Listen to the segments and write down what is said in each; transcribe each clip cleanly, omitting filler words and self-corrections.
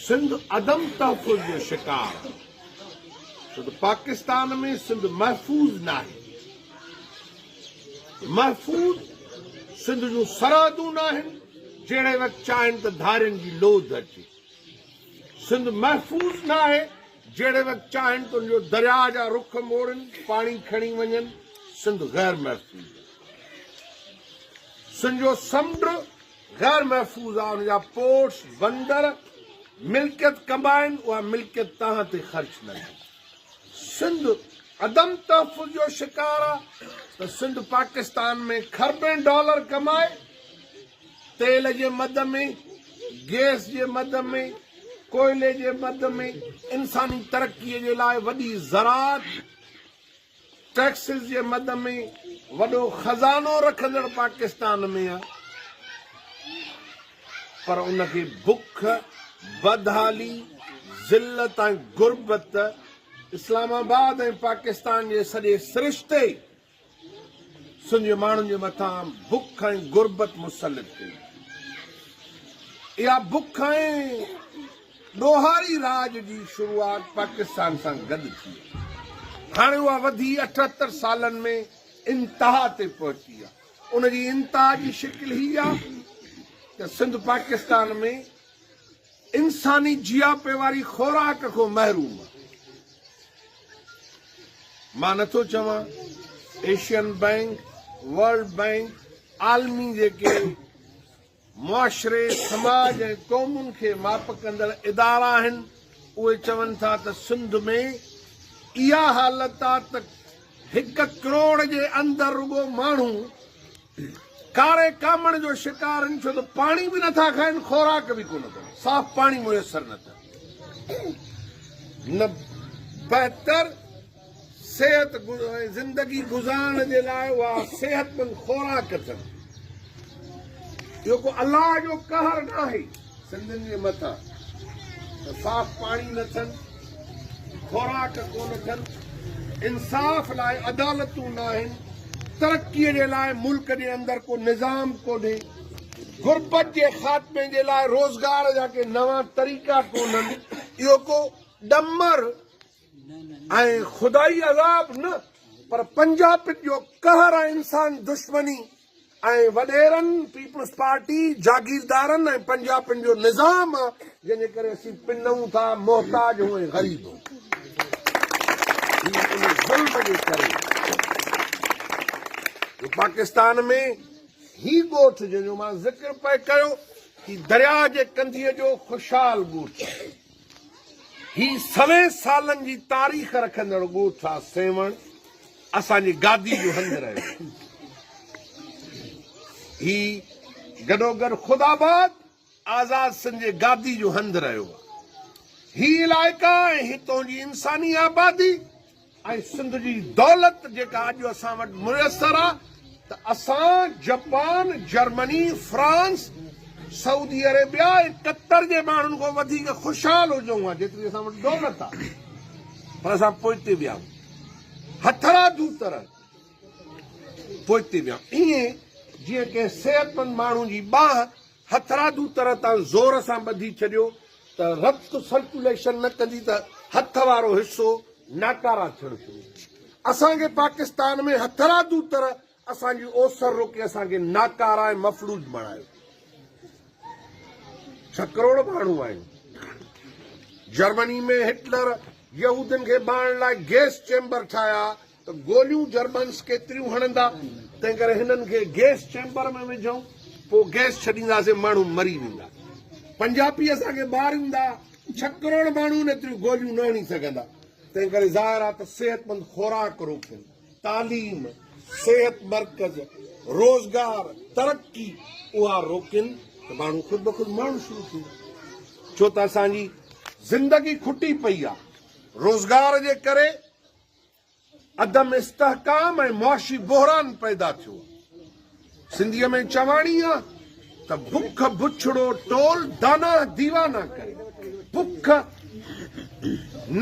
سنڌ عدم تحفظ جو شڪار آهي، ڇو ته پاڪستان ۾ سنڌ محفوظ ناهي. محفوظ سنڌ جون سرحدون ناهن، جهڙي وقت چاهين ته ڌارين جي لوڌ اچي. سنڌ محفوظ ناهي، جهڙي وقت چاهين ته ان جو درياهه جا رخ موڙين، پاڻي کڻي وڃن، سنڌ غير محفوظ آهي. سنڌ جو سمنڊ غير محفوظ آهي، ان جا پورٽس، بندر ملڪيت ڪمائين، اها ملڪيت توهان تي خرچ نه ٿئي. سنڌ عدم تحفظ جو شڪار آهي ته سنڌ پاڪستان ۾ کربين ڊالر ڪمائي، تيل جي مد ۾، گئس جي مد ۾، ڪوئلي جي مد ۾، انساني ترقي جي لاء وڏي زراعت، ٽيڪسز جي مد ۾ وڏو خزانو رکندڙ پاڪستان ۾ آ پر ان کي بک، بدحالي، ذلت ۽ غربت اسلام آباد ۽ پاڪستان جي سڄي سرشتي سنڌ جي ماڻهن جي مٿان بک ۽ غربت مسلط ڪئي. اها بک ۽ ڏوهاري راڄ جي شروعات پاڪستان سان گڏ ٿي. هاڻي اها وڌي 78 سالن ۾ انتها تي پهتي آهي. ان جي انتها جي شڪل هي آهي ته سنڌ پاڪستان ۾ انساني جياپي واري خوراڪ کان محروم آهي. مان نٿو چوان ايشين بئنڪ، ورلڊ بئنڪ، عالمي جيڪي معاشري، سماج ۽ قومن کي ماپ ڪندڙ ادارا آهن، اهي چون ٿا ته سنڌ ۾ اها حالت آ ته هڪ ڪروڙ جي اندر رڳو ماڻهو ڪاري ڪامڻ جو شڪار آهن، ڇو ته پاڻي به نٿا کائن، خوراڪ به ڪونه اٿن، صاف پاڻي ميسر نه اٿن، نه بهتر صحت ۽ زندگي گذارڻ جي لاء اها صحتمند خوراڪ اٿن. اهو ڪو الله جو قهر ناهي سنڌين جي مٿان ته صاف پاڻي نه اٿن، خوراڪ ڪونه اٿن، انصاف لاء عدالتون ناهن، ترقي جي لاء ملڪ جي اندر ڪو نظام ڪونهي، غربت جي خاتمي جي لاء روزگار جا ڪي نوان طريقا ڪونهن. اهو ڪو ڏمر ۽ خدائي عذاب نه پر پنجابين جو قهر ۽ انسان دشمني ۽ وڏيرن، پيپلز پارٽي، جاگيردارن ۽ پنجابين جو نظام آ جنهن جي ڪري اسين پنون ٿا، محتاج هون ۽ غريب هون. هي ان ظلم جي ڪري جو پاڪستان ۾ هي ڳوٺ جنهن جو مان ذڪر پئي ڪيو هي درياهه جي ڪنڌيء جو خوشحال ڳوٺ آهي. هي سوين سالن جي تاريخ رکندڙ ڳوٺ آ سيوهڻ اسان جي گادي جو هنڌ رهيو. هي گڏوگڏ خدا آباد آزاد سنڌ جي گادي جو هنڌ رهيو آ. هي علائقا ۽ هتون جي انساني آبادي ۽ سنڌ جي دولت جيڪا اڄ اسان وٽ ميسر آ ته اسان Japan, Germany, France, Saudi Arabia ۽ Qatar جي ماڻهن کان وڌيڪ خوشحال هجون ها جيتري اسان وٽ دولت آ پر اسان پوئتي ويا آهيون هٿرادو طرح پوئتي ويا آهيون ائين جيئن ڪنهن صحتمند ماڻهو جي ٻانهن هٿرادو طرح تان زور سان ٻڌي ڇڏيو ته رت سرڪيوليشن نه ڪندي ته هٿ وارو حصو ناڪارا ٿيڻ شروع ٿي. اسان کي پاڪستان ۾ هٿرادو طرح اسان جي اوسر روڪي اسان کي ناڪارا ۽ مفلوج بڻايو. ڇهه ڪروڙ ماڻهو آهيون. جرمني ۾ هٽلر يهودين کي مارڻ لاء گيس چيمبر ٺاهيا ته گوليون جرمنس ڪيتريون هڻندا، تنهن ڪري هنن کي گيس چيمبر ۾ وجهون، پوء گيس ڇڏينداسين، ماڻهو مري ويندا. پنجاپي اسان کي ماريندا، ڇهه ڪروڙ ماڻهو ايتريون گوليون نه هڻي سگهندا، تنهن ڪري ظاهر آهي ته صحتمند خوراڪ روڪين، تعليم، صحت مرڪز، روزگار، ترقي اها روڪين ته ماڻهو خود بخود مرڻ شروع ٿيندا. ڇو ته اسان جي زندگي کٽي پئي آهي، روزگار جي ڪري. عدم استحڪام ۽ معاشي بحران پيدا ٿيو آهي. سنڌيء ۾ چواڻي آ ته بک بڇڙو ٽول داناهه ديوانا ڪري. بک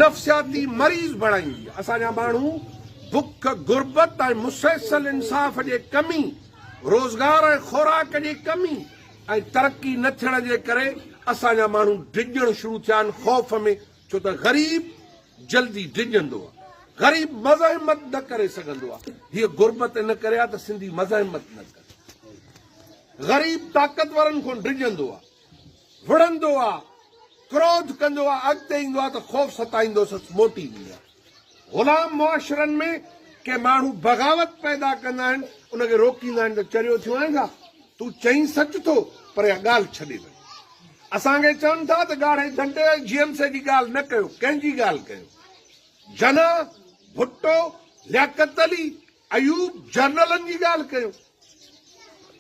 نفسياتي مريض بڻائيندي آ. اسان جا ماڻهو بک، غربت ۽ مسلسل انصاف جي ڪمي، روزگار ۽ خوراڪ جي ڪمي ۽ ترقي نه ٿيڻ جي ڪري اسان جا ماڻهو ڊڄڻ شروع ٿيا آهن خوف ۾، ڇو ته غريب جلدي ڊڄندو آهي، غريب مزاحمت نه ڪري سگهندو آهي. هيء غربت ان ڪري آهي ته سنڌي مزاحمت نه ڪن. غريب طاقتورن کان ڊڄندو آهي، وڙهندو آهي، ڪروڌ ڪندو آهي، اڳتي ايندو آهي ته خوف ستائيندوس، موٽي ويندو آهي. غلام معاشرن ۾ ڪي ماڻهو بغاوت پيدا ڪندا آهن، ان کي روڪيندا آهن ته چريو ٿيو آهين ڇا؟ تون چئين سچ ٿو پر اها ڳالهه ڇڏي وڃ. اسان کي چون ٿا ته ڳاڙهي جهنڊي ۽ جي ايم سي جي ڳالهه نه ڪيو، ڪنهن جي ڳالهه ڪيو؟ جناح، ڀٽو، لياقت علي، ايوب، جنرلن جي ڳالهه ڪيو.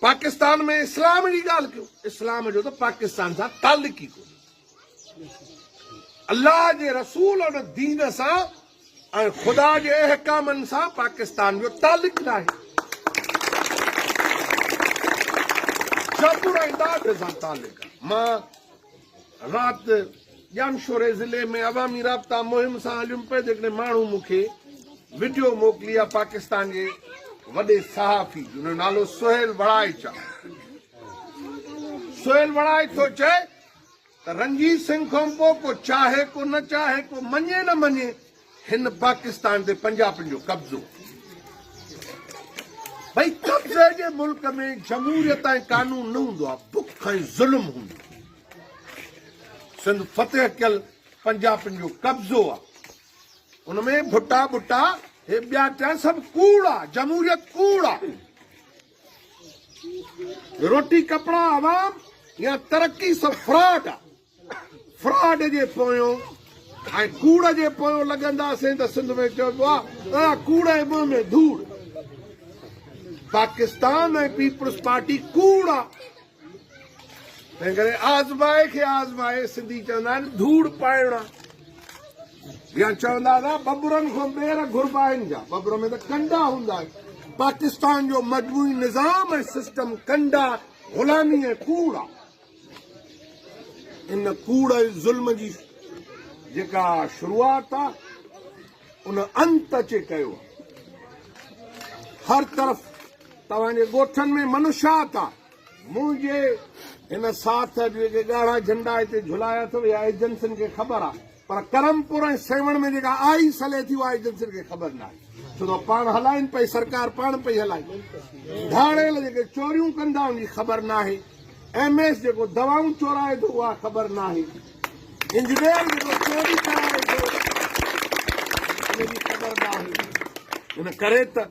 پاڪستان ۾ اسلام جي ڳالهه ڪيو. اسلام جو ته پاڪستان سان تعلق ئي ڪونهي. الله جي رسول ان دين سان ۽ خدا جي احڪامن سان پاڪستان جو تعلق ناهي. جبر ۽ ڏاڍ سان تعلق آهي. مان رات ڄامشوري ضلعي ۾ عوامي رابطا مهم سان هليم پئي جيڪڏهن ماڻهو مون کي وڊيو موڪلي آهي پاڪستان جي وڏي صحافي جي ان جو نالو سهيل وڙائچ آهي. سهيل وڙائچ ٿو چئي ته رنجيت سنگهه کان پوء ڪو چاهي ڪو نه چاهي ڪو مڃي نه مڃي هن پاڪستان تي پنجابين جو قبضو ڀئي قبضي جي ملڪ ۾ جمهوريت ۽ قانون نه هوندو آهي بک ۽ ظلم هوندو سنڌ فتح ڪيل پنجابين جو قبضو آهي ان ۾ ڀٽا ٻٽا هي ٻيا ٽيا سڀ ڪوڙ آ جمهوريت ڪوڙ آ روٽي ڪپڙا عوام يا ترقي سڀ فراڊ آ. فراڊ جي پويون ۽ ڪوڙ جي پويون لڳنداسين ته سنڌ ۾ چئبو آ اڙا ڪوڙ ۽ منهن ۾ ڌوڙ. پاڪستان ۽ پيپلز پارٽي ڪوڙ آ. تنهن ڪري آزمائي کي آزمائي سنڌي چوندا آهن ڌوڙ پائڻ آ. يا چوندا هئا ٻٻرن کان ٻير گهربا آهن جا ٻٻر ۾ ته ڪنڊا هوندا آهن. پاڪستان جو مجموعي نظام ۽ سسٽم ڪنڊا، غلامي ۽ ڪوڙ آ. ان ڪوڙ ۽ ظلم جي جيڪا شروعات آ ان انت اچي ڪيو آ. هر طرف توهان جي ڳوٺن ۾ منشيات آ. منهنجي هن ساٿ جيڪي ڳاڙها جهنڊا هتي جهلايا اٿو اها ايجنسين کي خبر آ پر ڪرمپور ۽ سيوهڻ ۾ جيڪا آئيس هلي ٿي اها ايجنسين کي خبر ناهي ڇو ته پاڻ هلائين پئي سرڪار پاڻ پئي هلائي ڌاڙيل جيڪي چوريون ڪن ٿا ان جي خبر ناهي ايم ايس جيڪو دوائون چورائي ٿو اها خبر ناهي انجنيئر جيڪو چوري ڪرائي ٿو ان جي خبر ناهي ان ڪري ته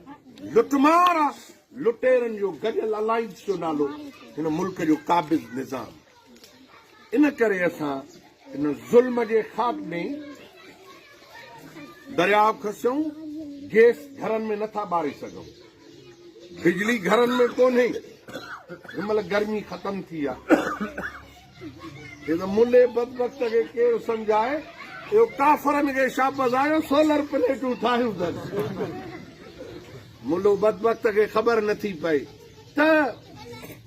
لٽمار آ لٽيرن جو گڏيل الائنس جو نالو هن ملڪ جو قابض نظام. ان ڪري اسان ان ظلم جي خاتمي درياء کسيون، گيس گهرن ۾ نٿا ٻاري سگهون، بجلي گهرن ۾ ڪونهي، هن مهل گرمي ختم ٿي آ. هي ته ملي بدبخت کي ڪير سمجهائي، اهو ڪافرن کي شابس آيو سولر پليٽون ٺاهيون اٿن. ملو بدبخت کي خبر نٿي پئي ته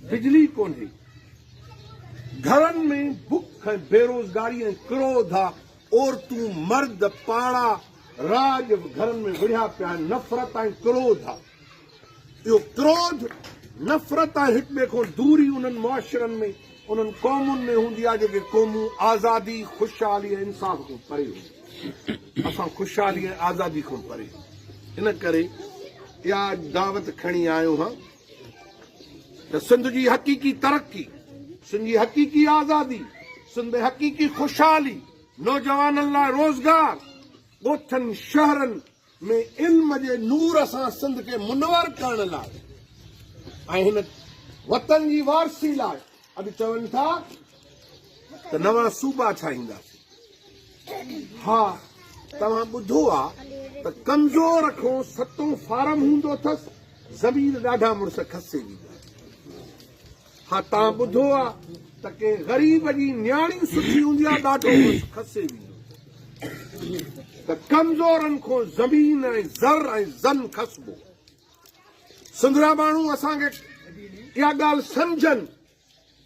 بجلي ڪونهي، گهرن ۾ بک ۽ بيروزگاري ۽ ڪروڌ آ، عورتون، مرد، پاڙا، راڄ گهرن ۾ وڙهيا پيا آهن، نفرت ۽ ڪروڌ آ. اهو ڪروڌ، نفرت ۽ هڪ ٻئي کان دوري انهن معاشرن ۾، انهن قومن ۾ هوندي آهي جيڪي قومون آزادي، خوشحالي ۽ انصاف کان پري هونديون آهن. اسان خوشحالي ۽ آزادي کان پري آهيون. ان ڪري اها اڄ دعوت کڻي آيو هان ته سنڌ جي حقيقي ترقي، سنڌ جي حقيقي آزادي، سنڌ ۾ حقيقي خوشحالي، نوجوانن لاء روزگار، ڳوٺن، شهرن، ۾ علم جي نور سان سنڌ کي منور ڪرڻ لاء ۽ هن وطن جي وارثي لاء اڄ چون ٿا ته نوان صوبا ٺاهينداسين. ها توهان ٻڌو آ ته ڪمزور کان ستون فارم هوندو اٿس، زمين ڏاڍا مڙس کسي ويندا. ها تان ٻڌو آ ته ڪنهن غريب جي نياڻي سٺي هوندي آ ڏاڍو مڙس کسي ويندو ته ڪمزورن کان زمين ۽ زر ۽ زن کسبو. سنڌ جا ماڻهو اسان کي اها ڳالهه سمجهن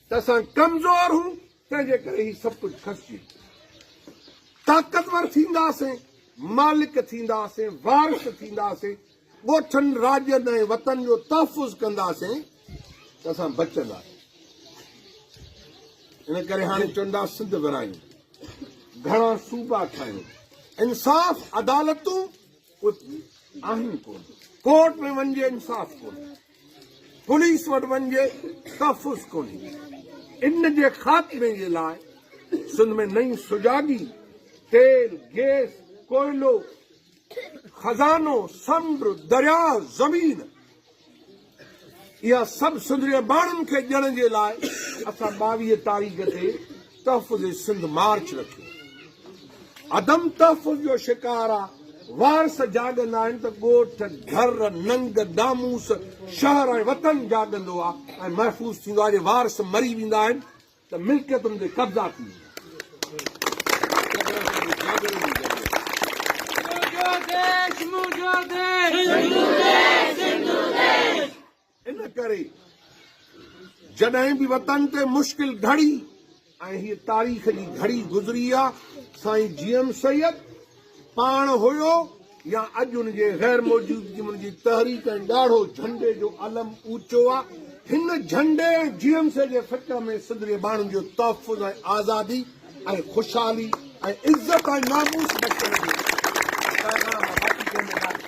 ته اسان ڪمزور هون تنهن جي ڪري هي سڀ ڪجهه کسجي ٿو. طاقتور ٿينداسين، مالڪ ٿينداسين، وارث ٿينداسين، ڳوٺن، راڄن ۽ وطن جو تحفظ ڪنداسين ته اسان بچنداسين. ان ڪري هاڻي چوندا سنڌ ورهايون، گهڻا صوبا ٺاهيون، انصاف عدالتون اهي آهن ڪونه، ڪورٽ ۾ وڃجي انصاف ڪونهي، پوليس وٽ وڃجي تحفظ ڪونهي. ان جي خاتمي جي لاء سنڌ ۾ نئين سجاڳي، تيل، گيس، ڪوئلو، خزانو، سمنڊ، درياء، زمين اها سڀ سنڌ جي ماڻهن کي ڏيڻ جي لاء اسان 22 تاريخ تي تحفظ سنڌ مارچ رکيو. عدم تحفظ جو شڪار آ، وارث جاڳندا آهن ته ڳوٺ، گهر، ننگ، ناموس، شهر ۽ وطن جاڳندو آ ۽ محفوظ ٿيندو آ، جي وارث مري ويندا آهن ته ملڪيتن تي قبضا ٿي ويندا. ان ڪري جڏهن به وطن تي مشڪل گهڙي ۽ هيء تاريخ جي گهڙي گذري آ، سائين جي ايم سيد پاڻ هيو يا اڄ ان جي غير موجودگي ۾ ان جي تحريڪ ۽ ڳاڙهو جهنڊي جو علم اوچو آ. هن جهنڊي ۽ جي ايم سيد جي فڪر ۾ سنڌ جي ماڻهن جو تحفظ ۽ آزادي ۽ خوشحالي ۽ عزت ۽ ناموس بچڻ جو پيغام آ، باقي ڪنهن ۾ ناهي.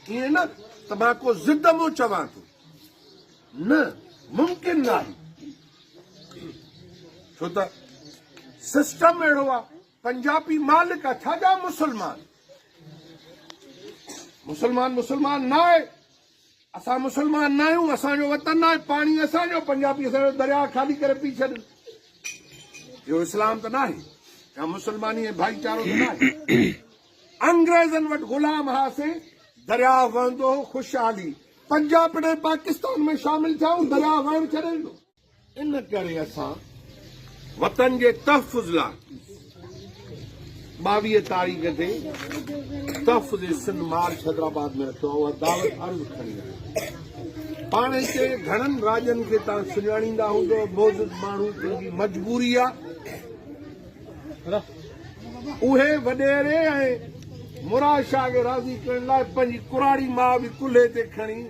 ائين نه ته مان ڪو ضد مون چوان ٿو، نه ممڪن ناهي، ڇو ته سسٽم اهڙو آ. پنجابي مالڪ آ ڇا جا مسلمان؟ مسلمان مسلمان ناهي، اسان مسلمان ناهيون، اسان جو وطن ناهي، پاڻي اسان جو، پنجابي اسان جو درياء خالي ڪري پي ڇڏن. اهو اسلام ته ناهي يا مسلماني ۽ ڀائيچارو ته ناهي. انگريزن وٽ غلام هئاسين، درياء وهندو هو، خوشحالي. پنجاب ۽ پاڪستان ۾ شامل ٿيا آهيون، درياء وهڻ ڇڏي ڏنو. ان ڪري اسان وطن جي تحفظ لاء 22 تاريخ تي تحفظ سنڌ مارچ حيدرآباد ۾ رکيو آهي، اها دعوت عرض کڻي آيا آهيون. پاڻ هتي گهڻن راڄن کي توهان سڃاڻيندا هوندؤ، معزز ماڻهو پنهنجي مجبوري آهي، اهي وڏيري ۽ مراد شاهه کي راضي ڪرڻ لاء پنهنجي ڪراڙي ماء به ڪلهي تي کڻي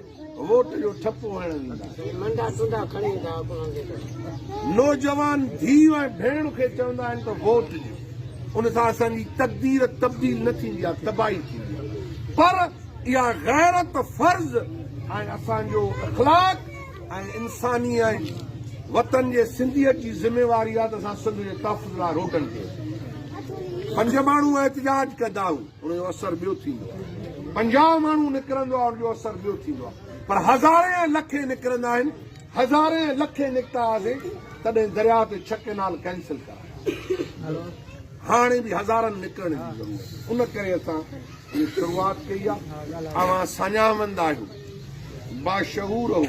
ووٽ جو ٺپو هڻڻ ويندا. منڊا ٽنڊا کڻي ويندا هئا ڪنهن کي ته. نوجوان ڌيء ۽ ڀيڻ کي چوندا آهن ته ووٽ ڏيو، ان سان اسان جي تقدير تبديل نه ٿيندي آهي، تباهي ٿيندي آهي. پر اها غيرت، فرض ۽ اسان جو اخلاق ۽ انساني ۽ وطن جي سنڌيت جي ذميواري آهي ته اسان سنڌ جي تحفظ لاء روڊن تي اچون. پنج ماڻهو احتجاج ڪندا هو. ان جو اثر ٻيو ٿيندو آهي. 50 ماڻهو نڪرندو آهي ان جو اثر ٻيو ٿيندو آهي پر هزارين ۽ لکين نڪرندا آهن، هزارين ۽ لکين نڪتا هئاسين تڏهن درياء تي 6 ڪئنال ڪينسل ڪرايا، هاڻي به هزارن نڪرڻ جي ضرورت آهي، ان ڪري اسان هي شروعات ڪئي آهي. اوهان ساڃاهوند آهيو، باشعور آهو،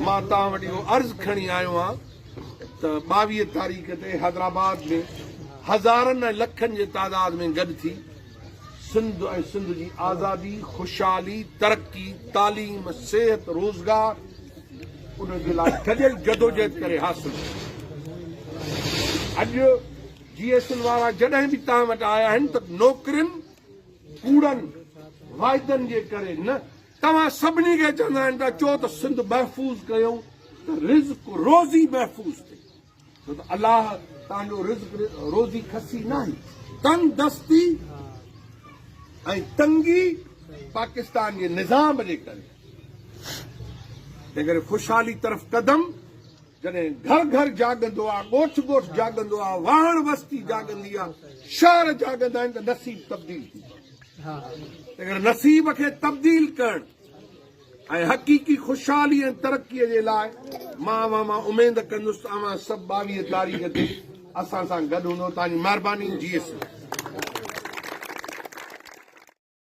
مان توهان وٽ اهو عرض کڻي آيو آهيان ته 22 تاريخ تي حيدرآباد ۾ هزارن ۽ لکن جي تعداد ۾ گڏ ٿي سنڌ ۽ سنڌ جي آزادي، خوشحالي، ترقي، تعليم، صحت، روزگار ان جي لاء گڏيل جدوجهد ڪري حاصل ڪيون. اڄ جي ايس ايل وارا جڏهن به توهان وٽ آيا آهن ته نوڪرين، ڪوڙن واعدن جي ڪري نه، توهان سڀني کي چوندا آهن ته اچو ته سنڌ محفوظ ڪيون ته رزق روزي محفوظ ٿئي، ڇو ته الله توهان جو رزق روزي کسي ناهي. تنگ دستي ۽ تنگي پاڪستان جي نظام جي ڪري، تنهن ڪري خوشحالي طرف قدم جڏهن گهر گهر جاڳندو آ، ڳوٺ ڳوٺ جاڳندو آ، واهڻ وستي جاڳندي آ، شهر جاڳندا آهن ته نصيب تبديل ٿيندو آ. تنهنڪري نصيب کي تبديل ڪرڻ ۽ حقيقي خوشحالي ۽ ترقي جي لاء مان اوهان مان اميد ڪندس ته اوهان سڀ 22 تاريخ تي اسان سان گڏ هوندو. توهان جي مهرباني. جي سنڌ.